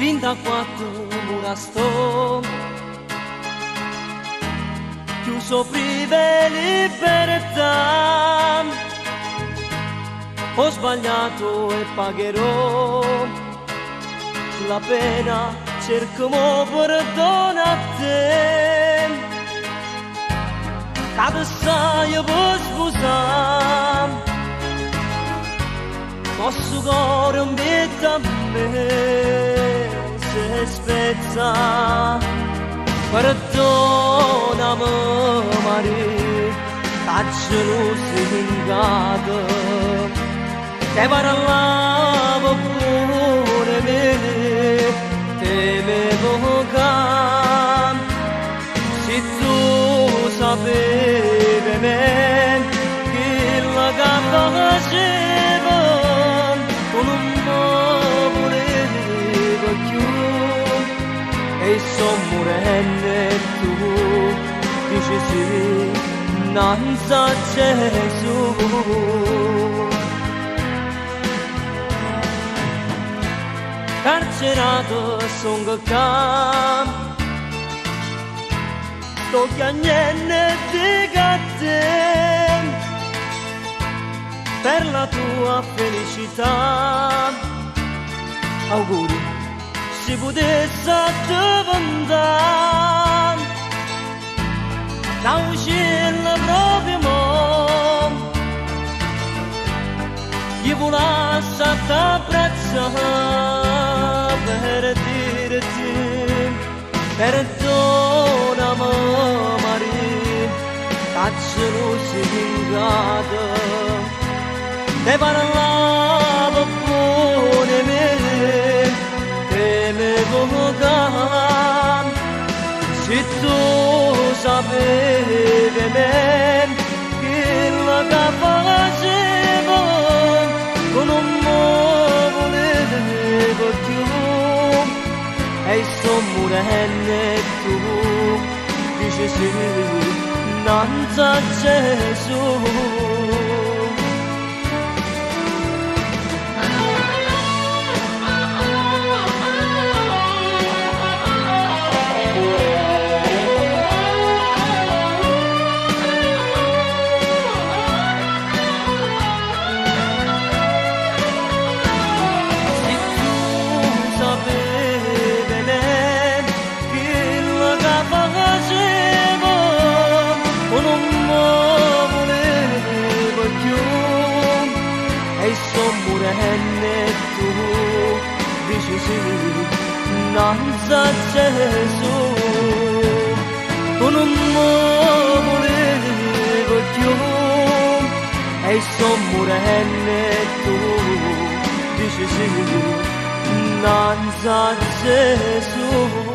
Dint' a quatto mura sto Chiuso privo 'e libertà Ho sbagliato e pagherò la pena cerco mo perdono a te Ca te saje pe spusà Ma 'stu core 'mpietto a me se spezza Perdoname Marì t'aggio lusingato Te parlavo pure 'e me Temevo ca si tu sapive 'e me Chello ca facevo tu nun me vulive cchiù E i' sto murenne e tu dice sì 'nnanze a Gesù. Carcerato songo ccà Sto chiagnenne e dico a te Per la tua felicità Auguri si putesse addeventà N'auciello proprio mo I' vulasse a t'abbraccià per dirti Perdoname Marì t'aggio lusingato Te parlavo buono 'e me Temevo ca si tu sapive 'e me Chello ca facevo tu nun me vulive cchiù E i' sto murenne e tu dice sì 'nnanze a Gesù. Si tu sapive 'e me Chello ca facevo tu nun me vulive cchiù E i' sto murenne e tu dice sì 'nnanze a Gesù Tu nun me vulive cchiù E i' sto murenne e tu dice sì 'nnanze a Gesù.